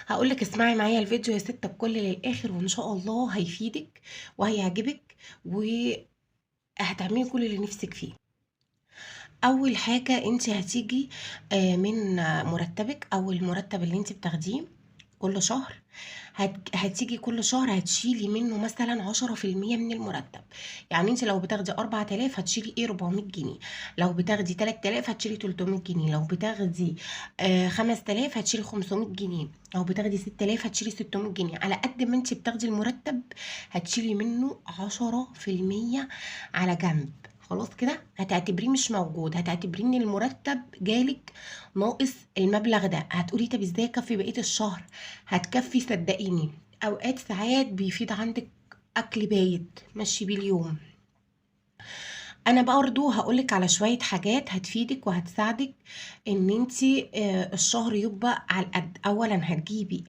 هقولك اسمعي معايا الفيديو يا ستة الكل للآخر، وإن شاء الله هيفيدك وهيعجبك وهتعملي كل اللي نفسك فيه. أول حاجة انت هتيجي من مرتبك أو المرتب اللي انت بتاخديه كل شهر، هتيجي كل شهر هتشيلي منه مثلا 10% من المرتب. يعني انت لو بتاخدي 4000 هتشيلي ايه 400 جنيه، لو بتاخدي 3000 هتشيلي 300 جنيه، لو بتاخدي 5000 هتشيلي 500 جنيه، لو بتاخدي 6000 هتشيلي 600 جنيه. على قد ما انت بتاخدي المرتب هتشيلي منه 10% على جنب. خلاص كده هتعتبريه مش موجود، هتعتبريه ان المرتب جالك ناقص المبلغ ده. هتقولي طب ازاي اكفي بقية الشهر؟ هتكفي صدقيني. اوقات ساعات بيفيد عندك اكل بايت ماشي بيه اليوم. انا برضو هقولك على شوية حاجات هتفيدك وهتساعدك ان انتي الشهر يبقى على القد. اولا هتجيبي